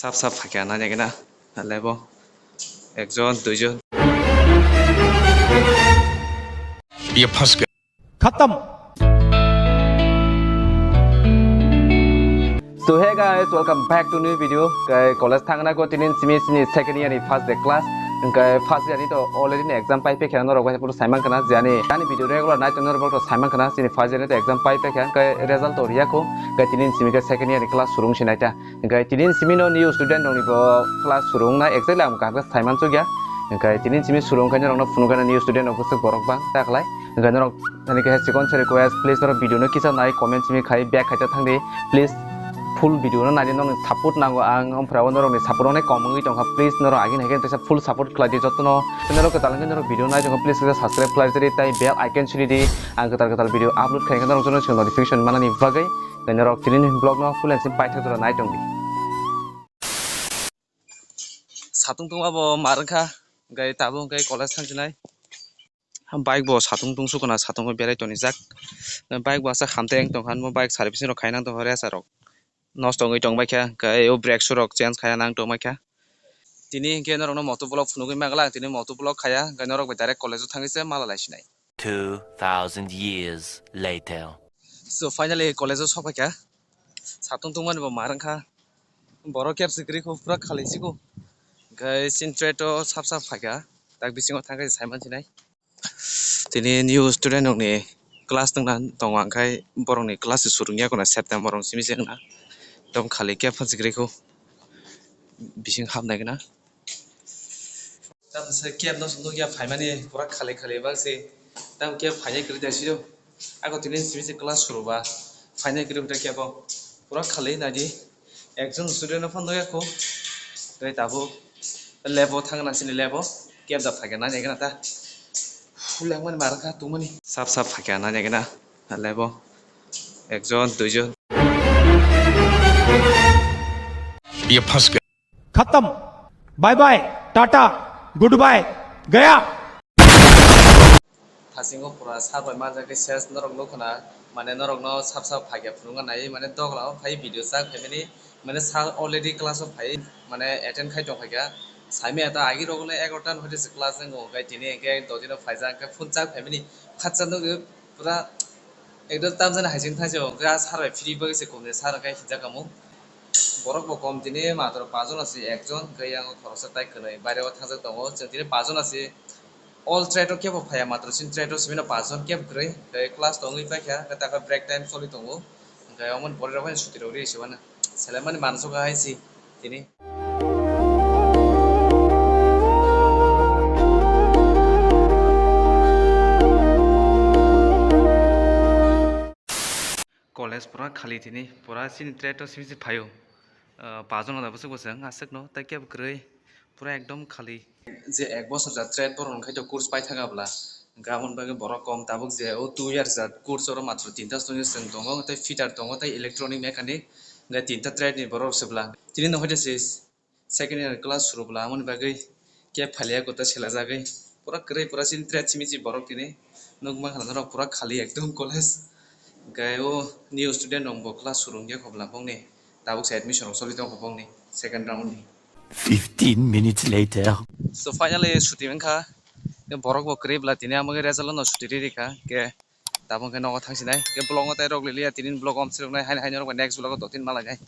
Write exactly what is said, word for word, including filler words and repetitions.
Sap sap phaikha nanya gana. Lebo. Ekjon, duijon. Ye phas kha. Khatam. So hey guys, welcome back to new video. Kai college thangna ko tinin simi sini second year ni first day class. Kai first year ni to already ni exam pai pekha norok bai puru saimang kana jani. Ani video regular nai to norok to saimang kana sini first year ni to exam pai pekha kai result to riya ko. Kai tinin simi kai second year ni class surung sinai ta. Kai tinin simi no new student rok ni bo class surung na exactly ang kaham khe saiman chukya. Kai tinin simi surung kai norok no phunuk kana new student rok bwswk borok bang ta khlai. Kai norok Ani kaisa chikon se request, please norok video no kisa nai comment simi khai back khaita thangdi, please full video no naidi, norokni support nango ang, omphra o norokni support onek kom wngwi tongkha, please norok agini hai khe teisa full support khlaidi jotono, norok kwtal wngkhe norok video nai tongkha, please kisa subscribe khlai rwdi tai bell icon suri di, ang kwtal kwtal video upload khai khe norok jotono notification manani bagwi, tei norok tini vlog no full and pai thak jora nai tongdi. Satung tungma bo mar wngkha, hwnkhe tabuk hwnkhe college thang sinai. Bike bo satung tungsukuna, satung bo berai tonijak. Bike bo aswk hamteng tongkha, mo bike servicing rok khaina tongkha, racer rok nosto wngwi tongbaikha, hwnkhe o brake shoe rok change khaina nang tongbaikha. Tini hwnkhe norokno moto vlog phunugwi mangala, ang tini moto vlog khaya, hwnkhe norok bai direct college o thangwi se mala lai sinai. Two thousand years later. So finally college o sokphaikha, satung tungmani bo mar wngkha, borok kebsi kwrwi kho pura khali siko, hwnkhe chini trade o sap sap phaikha, tak bisingo thangkhe saiman sinai. Tini new student rokni class tongna tongo, hwnkhe borokni class se surungya khuna September rok simi se wngna. Ekdom khali khe phansi kwrwi kho bising hapnai khna. Tamsa cab no nukya phaimani pura khali khali bak se. Tam cab phainai kwrwi da siro. Ako tini simi se class suruba phainai kwrwi da cab o. Pura khali naidi. Ekjon student no phano nukya kho. Tei tabuk lab o thangna sini lab o. Cab da phaikha nani ekna ta. Phulangmani mar kha tungmani. Sap sap phaikha nani ekna. Lab o. Ekjon, duijon. Ye phas kha. Khatam. Bye bye. Tata. Goodbye. Gaya. Thasingo pura sir bai manjak khe ses norok nukho na, mane norokno sap sap phaikha phunukna nai, mane dogla o phai video chak phaimani, mane sir already class o phai, mane attend khai tong phaikha, saimaya ta agi rok le egarota ni hoite se class wngo, hwnkhe tini hwnkhe dodino phaijak, hwnkhe phone chak phaimani, khatsa nukgwi pura ekdom tamjani hai chwng thaisio, hwnkhe a sir bai phiri bagwi se kumni sir hwnkhe hinjak kamo. Borok bo kom tini matwr paanch jon asi ekjon, hwnkhe yang khoroksa tai kwnwi baire o thajak tongo, chwng tini paanch jon asi. All trade o kebo phaiya, matwr chini trade o simi no paanch jon kebo kwrwi, tei class tongwi paikha, hwnkhe takha break time choli tongo, hwnkhe omo ni pore rok haino suti rok ri se uanw, selaimani mansuka hai si tini. College pura khali tini, pura chini trade o simi se phaio. Ah, paanch jon da bwswk bwswk aswk no, tei kebo kwrwi, pura ekdom khali. Je ek bosor ja trade borok khai to course pai thaka bwla, hwnkhe aboni bagwi borok kom, tabuk je o two years ja course oro matro tinta student chwng tongo, tei fitter tongo, tei electronic mechanic, hwnkhe tinta trade ni borok se bwla. Tini no hoite se second year class suru bwla, aboni bagwi kebo phalia kwtal selajagwi pura kwrwi, pura chini trade simi se borok tini nukma khana norok pura khali ekdom college. Hwnkhe o new student rok bo class suru wngya kho bwla bongni. Tabuk se admission rok choli tongo bongni second round ni. Fifteen minutes later. So finally suti wngkha. Borok bo kwrwi bwla tini amo result no suti ri rikha. Ke tabuk khe nogo thang sinai. Ke vlog no tai rok liliya tini vlog om sirok nai haino haino rok next vlog o dottin malai nai.